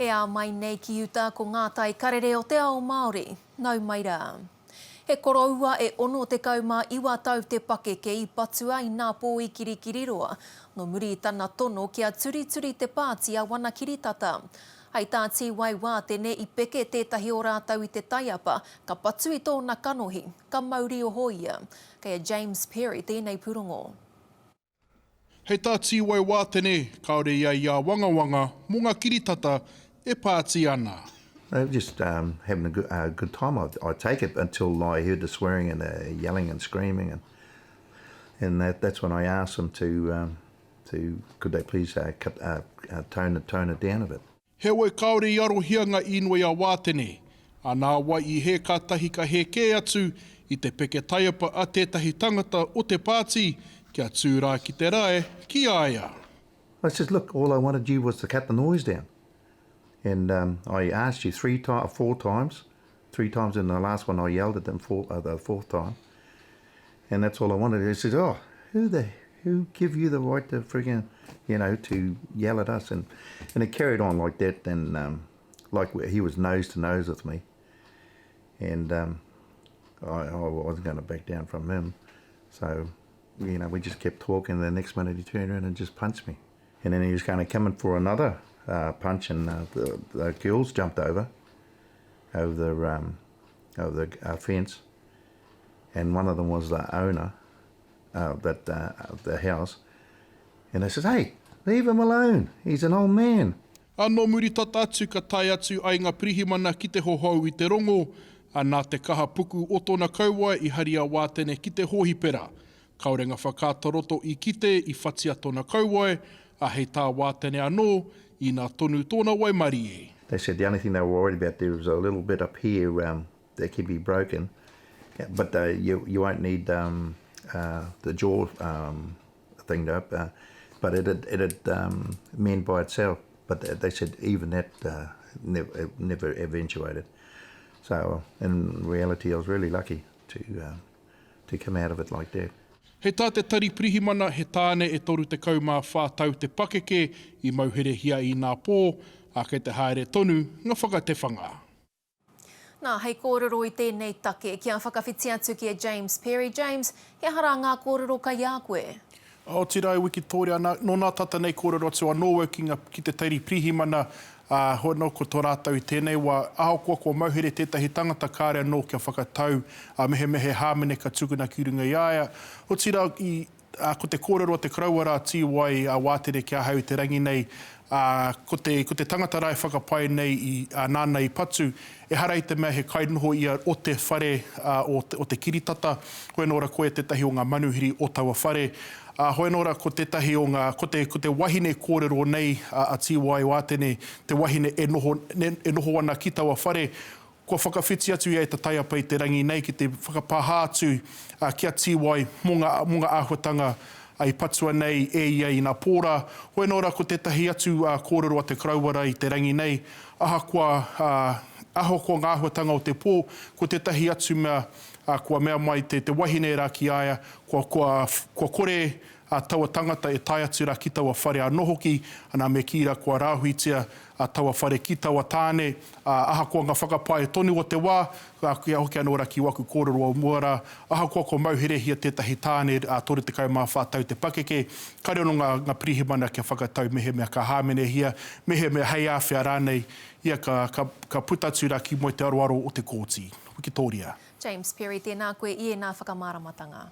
E ā mai nei ki uta ko ngā tai karere o te ao Māori. Nau mai rā. He koroua e 69 tau te pakeke i patua i nā pō i Kirikiriroa, nō muri i tana tono kia turituri te pāti a wana kiritata. Hei tā Tīwai Wātene i peke tētahi o rātou i te taiapa, ka patu i tōna kanohi, ka mauri oho ia. Kei a James Perry tēnei pūrongo. Hei tā Tīwai Wātene, kāore ia i āwangawanga mō ngā kiritata e pāti ana. They were just um, having a good, uh, good time, I, I take it, until I heard the swearing and the yelling and screaming. And, and that, that's when I asked them to, um, to could they please uh, cut, uh, uh, tone, it, tone it down a bit. Heoi kāore i arohia ngā īnoi a Wātene, ā, nāwai i hē kātahi ka hē kē atu i te peke taiapa a tētahi tangata o te pāti kia tū rā ki te rae ki a ia. I says, look, all I wanted you was to cut the noise down. And um, I asked you three times, four times, three times, and the last one I yelled at them four, uh, the fourth time. And that's all I wanted. He says, oh, who the, who give you the right to friggin', you know, to yell at us? And, and it carried on like that. And um, like he was nose to nose with me. And um, I, I wasn't going to back down from him. So, you know, we just kept talking. The next minute he turned around and just punched me. And then he was kind of coming for another uh, punch, and uh, the, the girls jumped over, over the, um, over the uh, fence. And one of them was the owner uh, that, uh, of the house. And they says, hey, leave him alone. He's an old man. Ā, nō muri tata atu ka tae atu ai ngā pirihimana ki te hohou i te rongo, ā, nā te kaha puku o tōna kauae i hari a Wātene ki te hōhipera. Kāore ngā whakaata roto i kite i whatia tōna kauae, ā, hei tā Wātene anō, inā tonu tōna waimarie. They said the only thing they were worried about there was a little bit up here um, that can be broken, but uh, you, you won't need um, uh, the jaw um, thing up, uh, but it it'd um, mend by itself. But they said even that uh, never, never eventuated. So in reality, I was really lucky to, uh, to come out of it like that. Hei tā te Tari Pirihimana, he tāne e 34 tau te pakeke i mauherehia i nā pō, ā, kei te haere tonu ngā whakatewhanga. Nā, hei kōrero i tēnei take, kia whakawhiti atu ki a James Perry. James, he aha rā ngā kōrero kei a koe? Otirā e wikitōria ana, nō nā tata nei kōrero atu anō au ki ngā, ki te Tari Pirihimana, ā, hoi anō ko tō rātou i tēnei wā, ahakoa kua mauhere tētahi tangata kāre anō kia whakatau, ā, mehemea he hāmene ka tukuna ki runga i a ia. Otirā, i, Ā, ko te kōrero a te koroua rā Tīwai a Wātere ki ahau i te rangi nei, ā, ko te, ko te tangata rā e whakapae nei i, ā, nāna i patu, ehara i te mea he kainoho ia o te whare, ā, o, o te kiritata, hoi anō rā koia tētahi o ngā manuhiri o taua whare. Ā, hoi anō rā ko tētahi o ngā, ko te, ko te wahine kōrero nei a, a Tīwai Wātene, te wahine e noho, e noho ana ki taua whare, Kua whakawhiti atu ia i te taiapa i te rangi nei ki te whakapāha atu ki a Tīwai mō ngā, mō ngā āhuatanga i patua nei e ia i nā pō rā. Hoi anō rā ko tētahi atu kōrero a te koroua rā i te rangi nei, ahakoa, ahakoa ngā āhuatanga o te pō, ko tētahi atu mea kua mea mai te, te wahine rā ki a ia, kua, kua, kua kore taua tangata e tae atu rā ki taua whare anō hoki, ana me kī rā kua rāhuitia taua whare ki taua tāne, ā, ahakoa ngā whakapae tonu o te wā, ā, kia hoki anō rā ki waku kōrero o mua rā, ahakoa kua mauherehia tētahi tāne, ā, 34 tau te pakeke, kāore anō ngā, ngā pirihimana kia whakatau mehemea ka hāmenehia, mehemea hei āwhea rānei ia ka, ka, ka puta atu rā ki mua i te aroaro o te kōti. Wikitōria. James Perry, tēnā koe i ēnā whakamāramatanga.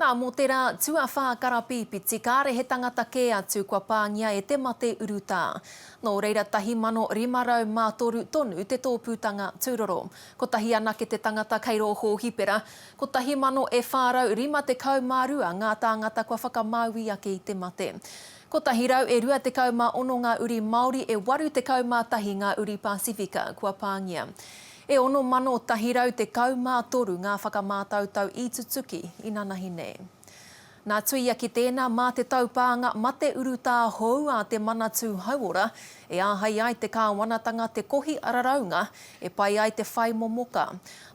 Nā, mō te rā tuawhā karapīpiti, kāre he tangata kē atu kua pāngia e te mate urutā. Nō reira 1,503 tonu te tōpūtanga tūroro. Kotahi anake te tangata kei rō hōhipera, 1,452 ngā tāngata kua whakamāui ake i te mate. 126 ngā uri Māori e 81 ngā uri Pasifika kua pāngia. E 6,113 ngā whakamātautau i tutuki inanahi nei. Nā tuia ki tēnā, mā te taupānga mate urutā hou a te Manatū Hauora e āhei ai te kāwanatanga te kohi raraunga e pai ai te whai momoka.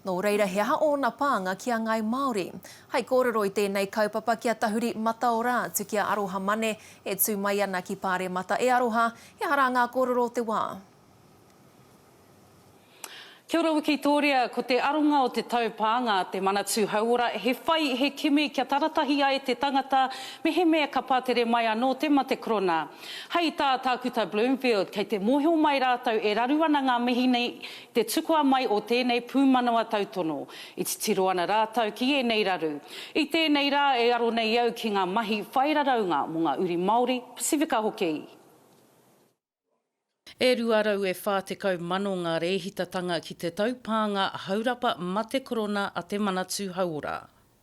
Nō reira he aha ōna pānga ki a Ngāi Māori? Hai kōrero i tēnei kaupapa kia tahuri mataora atu ki a Aroha Mane e tū mai ana ki Pāremata. E Aroha, he aha rā ngā kōrero o te wā? Kia ora Wikitōria, ko te aronga o te taupānga a te Manatū Hauora he whai, he kimi kia taratahi ai te tangata mehemea ka pātere mai anō te mate korona. Hei tā Tākuta Bloomfield, kei te mōhio mai rātou e raru ana ngā mihini i te tukua mai o tēnei pūmanawa tautono. I titiro ana rātou ki ēnei raru. I tēnei rā e aro nei au ki ngā mahi whai raraunga mō ngā uri Māori, Pasifika hoki. E 200 e 40 mano ngā rēhitatanga ki te taupānga haurapa mate korona a te Manatū Hauora.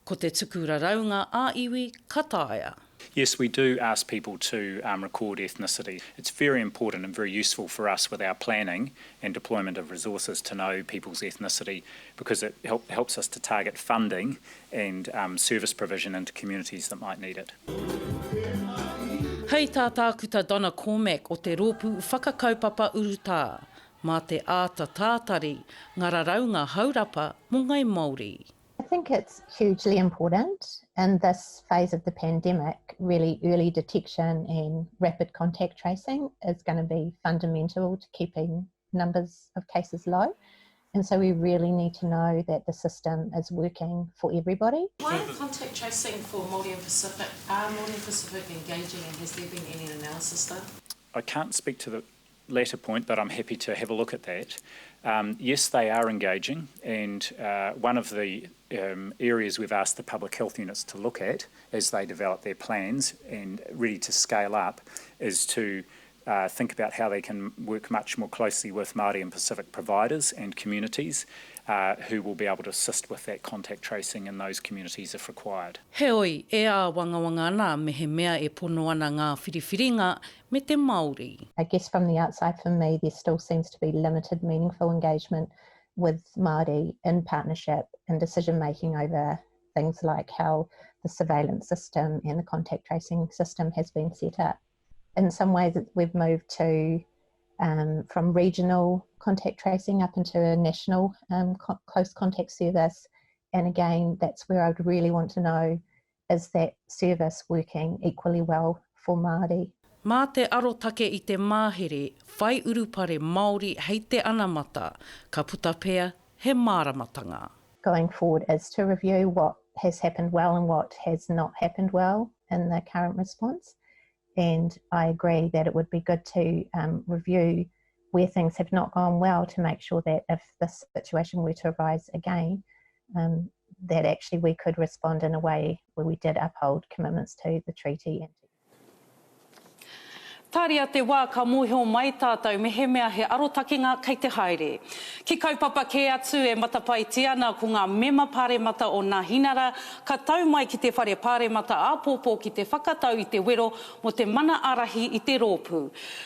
Ko te tuku raraunga ā-iwi ka taea. Yes, we do ask people to record ethnicity. It's very important and very useful for us with our planning and deployment of resources to know people's ethnicity because it help, helps us to target funding and um, service provision into communities that might need it. Hei tā Tākuta Donna Cormack o te Rōpū Whakakaupapa Urutā, mā te āta tātari ngā raraunga haurapa mō Ngai Māori. I think it's hugely important in this phase of the pandemic, really early detection and rapid contact tracing is going to be fundamental to keeping numbers of cases low. And so we really need to know that the system is working for everybody. Why contact tracing for Māori and Pacific? Are Māori and Pacific engaging and has there been any analysis done? I can't speak to the latter point, but I'm happy to have a look at that. Um, yes, they are engaging, and uh, one of the um, areas we've asked the public health units to look at as they develop their plans and ready to scale up is to uh, think about how they can work much more closely with Māori and Pacific providers and communities uh, who will be able to assist with that contact tracing in those communities if required. Heoi, e āwangawanga ana mehemea e pono ana ngā whiriwhiringa me te Māori. I guess from the outside for me there still seems to be limited meaningful engagement with Māori in partnership and decision making over things like how the surveillance system and the contact tracing system has been set up. In some ways we've moved to um, from regional contact tracing up into a national um, co close contact service. And again, that's where I would really want to know is that service working equally well for Māori? Mā te arotake i te mahere whai urupare Māori hei te anamata, ka puta pea he māramatanga. Going forward is to review what has happened well and what has not happened well in the current response. And I agree that it would be good to um, review where things have not gone well to make sure that if this situation were to arise again, um, that actually we could respond in a way where we did uphold commitments to the treaty and Tāria te wā ka mōhio mai tātou mehemea he arotakenga kei te haere. Ki kaupapa kē atu e matapaetia ana ko ngā mema pāremata o Nāhinara ka tau mai ki te whare pāremata āpōpō ki te whakatau i te wero mō te mana ārahi i te rōpū.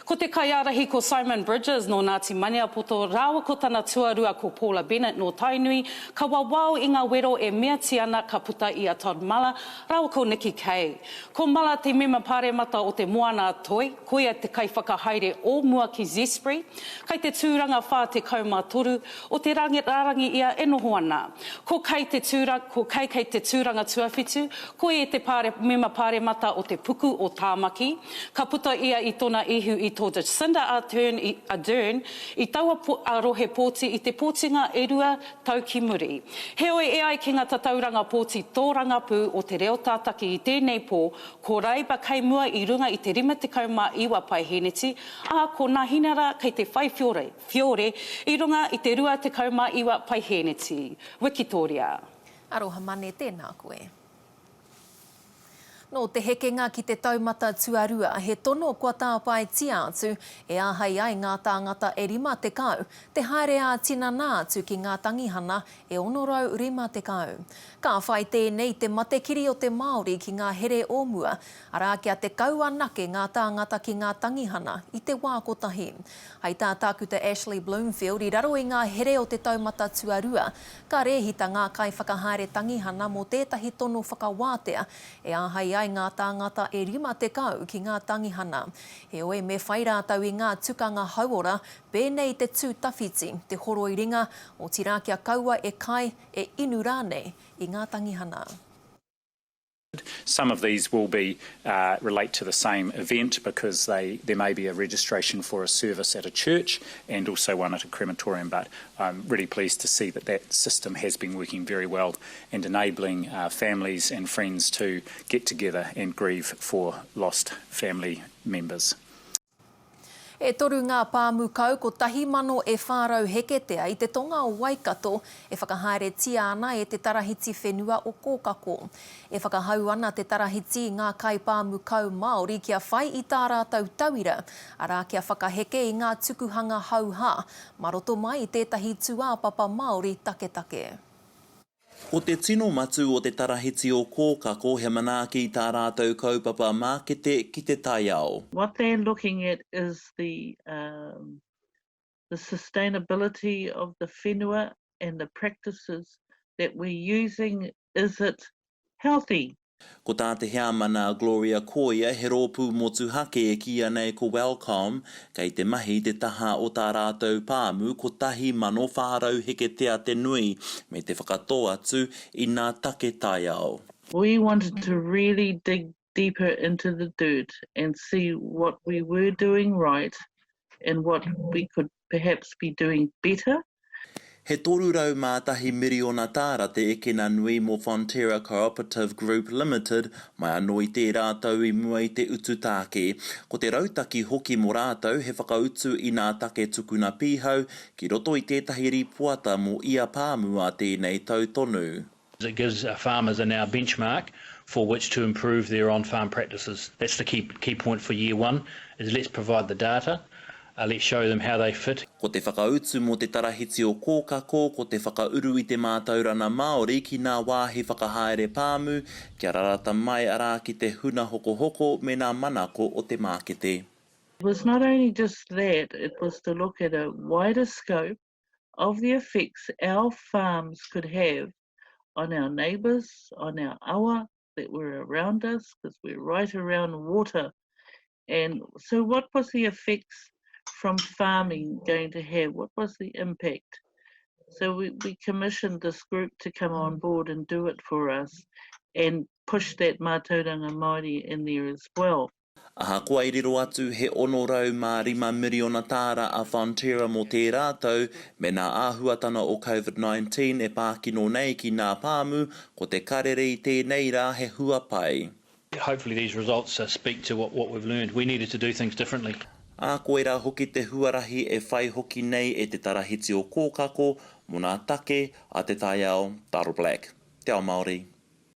Ko te kaiārahi ko Simon Bridges nō Ngāti Maniapoto rāua ko tana tuarua ko Paula Bennett nō Tainui ka wawao i ngā wero e meatia ana ka puta i a Todd Muller rāua ko Nikki Kaye. Ko Muller te mema pāremata o Te Moana-a-Toi, koia te kaiwhakahaere o mua ki Zespri, kai te tūranga 43 o te rārangi ia e noho ana. Ko Kay te tūra, ko Kay kei te tūranga tuawhitu, ko ia te pāre, mema pāremata o te puku o Tāmaki. Ka puta ia i tona ihu i tō Jacinda Ardern i, Ardern, i taua po, a rohe pōti i te pōtinga e rua tau ki muri. Heoi, e ai ki ngā tatauranga pōti tōrangapū o Te Reo Tātaki i tēnei pō, ko Raiba kei mua i runga i te 59 paeheneti, ā, ko Nāhinara kei te whai whiore, whiore, i runga i te 29 paeheneti. Wikitōria. Aroha Mane, tēnā koe. Nō te hekenga ki te taumata tuarua, he tono kua tāpaetia atu e āhei ai ngā tāngata e 50 te haere ā-tinana atu ki ngā tangihana e 650. Ka whai tēnei i te matekiri o te Māori ki ngā here o mua, arā kia 10 anake ngā tāngata ki ngā tangihana i te wā kotahi. Hei tā Tākuta Ashley Bloomfield, i raro i ngā here o te taumata tuarua, ka rēhita ngā kaiwhakahaere tangihana mō tētahi tono whakawātea e āhei ai ngā tāngata e 50 ki ngā tangihana. Heoi, me whai rātou i ngā tukanga hauora, pēnei i te tū tawhiti, te horoi ringa, otirā kia kaua e kai, e inu rānei i ngā tangihana. Some of these will be uh, relate to the same event because they there may be a registration for a service at a church and also one at a crematorium. But I'm really pleased to see that that system has been working very well and enabling uh, families and friends to get together and grieve for lost family members. E toru ngā pāmu kau 1,000 e 400 heketea i te tonga o Waikato e whakahaeretia ana e te Tarahiti Whenua o Kōkako. E whakahau ana te Tarahiti i ngā kaipāmu kau Māori kia whai i tā rātou tauira, arā kia whakaheke i ngā tukuhanga hauhā mā roto mai i tētahi tūāpapa Māori taketake. Ko te tino matū o te Tarahiti o Kōkako he manaaki i tā rātou kaupapa mākete ki te taiao. What they're looking at is the um the sustainability of the whenua and the practices that we're using, is it healthy? Ko tā te heamana a Gloria Koia he rōpū motuhake e kīia nei ko Wellcom, kei te mahi te taha o tā rātou pāmu 1,400 heketea te nui me te whakatō atu i nā take taiao. We wanted to really dig deeper into the dirt and see what we were doing right and what we could perhaps be doing better. He 301 miriona tāra te ekena nui mō Fonterra Cooperative Group Limited mai anō i tērā tau i mua i te utu tāke. Ko te rautaki hoki mō rātou he whakautu i nā take tukuna pīhau ki roto i tētahi rīpoata mō ia pāmu ā tēnei tau tonu. It gives farmers a now benchmark for which to improve their on-farm practices. That's the key, key point for year one, is let's provide the data, uh, let's show them how they fit. Ko te whakautu mō te tarahiti o Kōkako ko te whakauru i te mātaurana Māori ki nā wāhi whakahaere pāmu kia rarata mai arā ki te huna hokohoko me nā manako o te mākete. It was not only just that, it was to look at a wider scope of the effects our farms could have on our neighbours, on our awa that were around us, because we're right around water. And so what was the effects from farming going to have? What was the impact? So we, we commissioned this group to come on board and do it for us and push that mātauranga Māori in there as well. Ahakoa i riro atu he 605 miriona tāra a Fonterra mō tērā tau, me nā āhuatana o Covid-19 e pākino nei ki nā pāmu, ko te karere i tēnei rā he hua pai. Hopefully these results speak to what what we've learned. We needed to do things differently. Ā, koirā hoki te huarahi e whai hoki nei e te Tarahiti o Kōkako mō nā take a te taiao, Darryl Black, Te Ao Māori.